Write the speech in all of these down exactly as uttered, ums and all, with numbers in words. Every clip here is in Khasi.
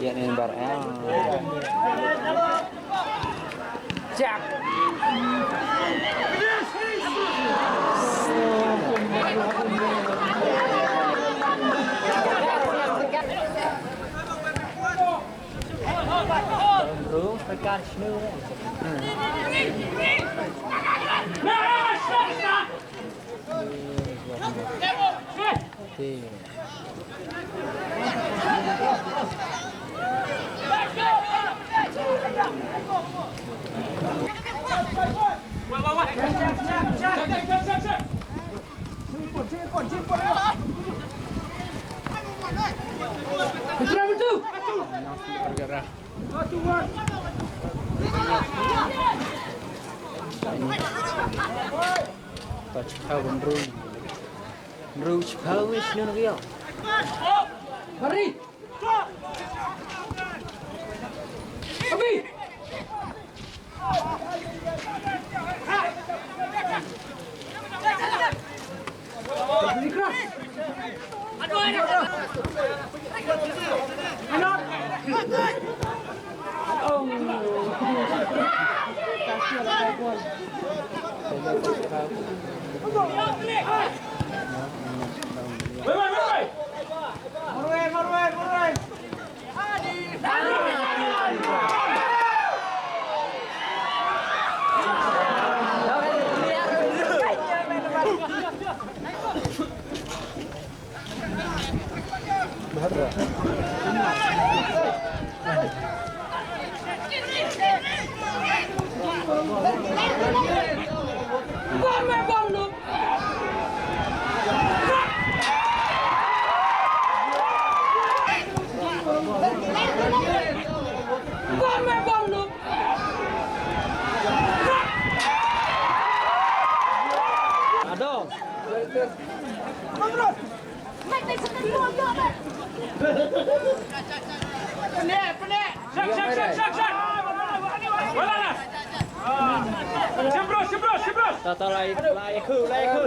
Ïa ni bar em. Jack. Bro, tekan snow. Okay. Ta chipha bynriew. Bynriew chipha wis nun riaw. Mari. Abi. Ado. Shim bro, shim bro, shim bro. Ta, ta, lai, lai khu, lai khu.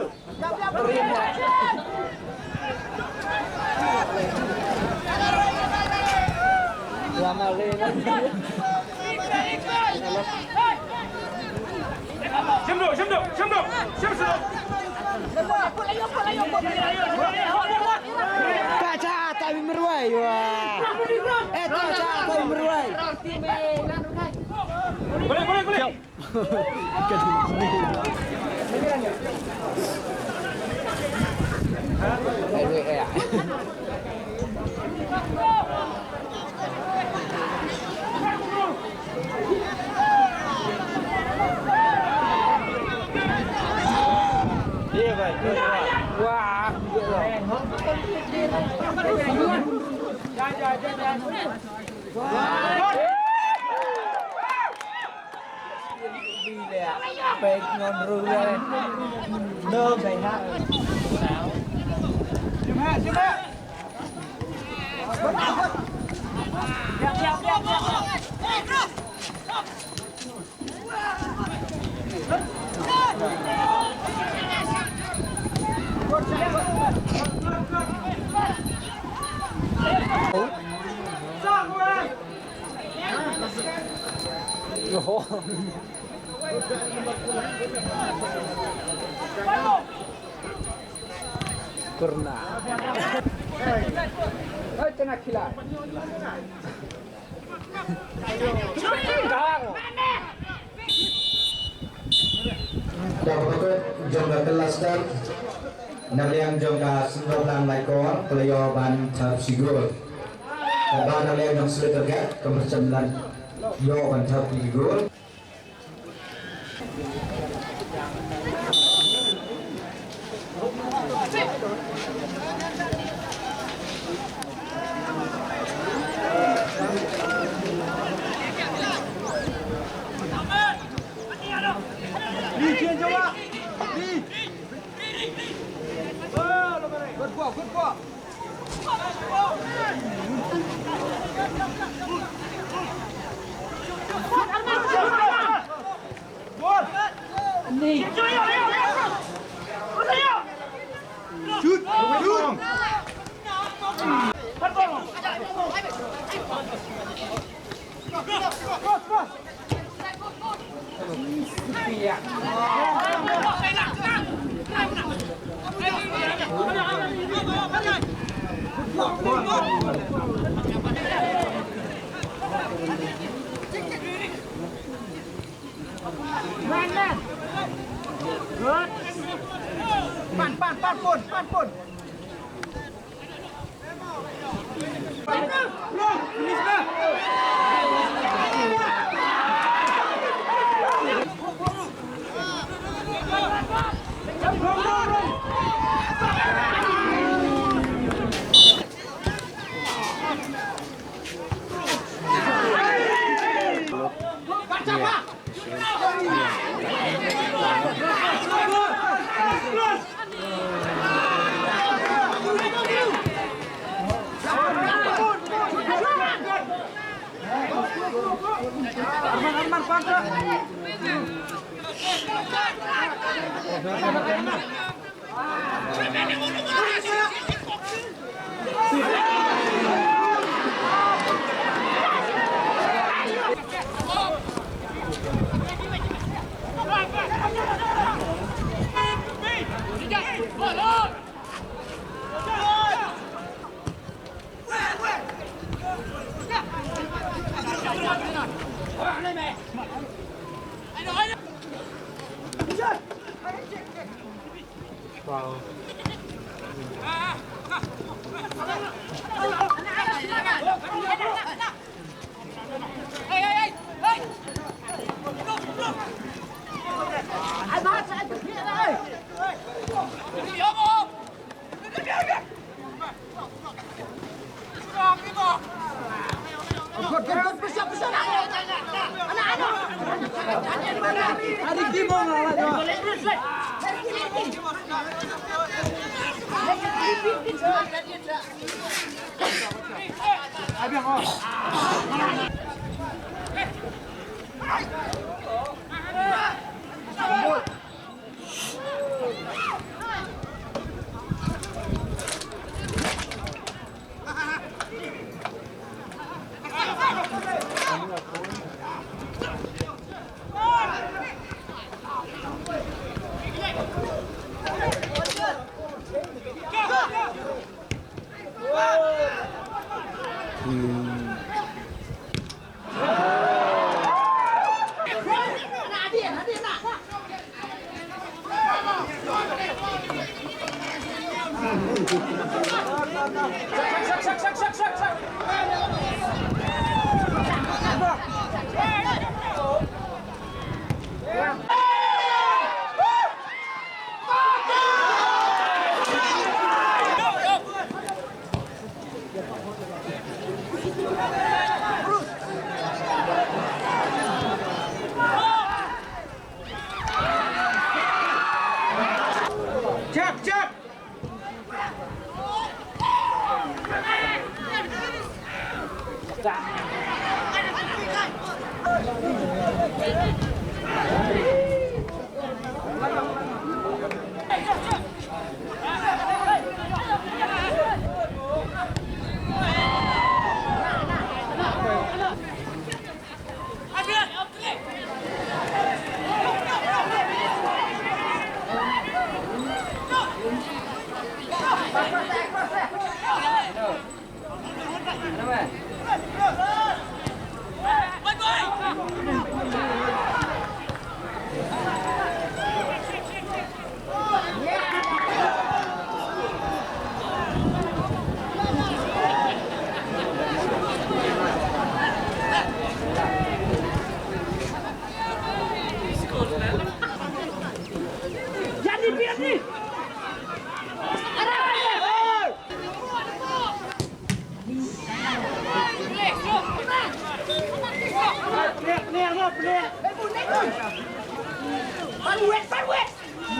Shim duk, shim duk, shim duk, shim duk. Ta cha, ta bi marwai, wa. Eh, ta cha, ta bi marwai. Boleh, boleh, boleh. Wah. Kurna. Hai, tena khila. Ka ba kut jong ka Khlaster na liang jong ka Sngewblang Laitkor ka la ïoh ban thep shi gol. Kaba na liang jong Slit Target ka Merchant Land ïoh ban thep shi gol. Good ball, good ball. Good. Shoot, shoot. Good. Pan, pan, pan pun, pan pun. Check, check. Ban wet, ban wet. To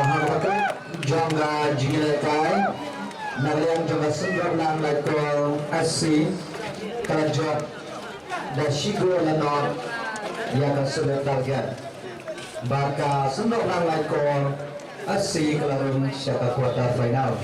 ha kaba kut jong ka jingïalehkai na ka liang jong ka Sundropnang Laitkor S C ka la jop da shi kol la nod ïa ka Sundropnang Dalgiat. Bad ka Sundropnang Laitkor S C ka la rung sha ka quarter final.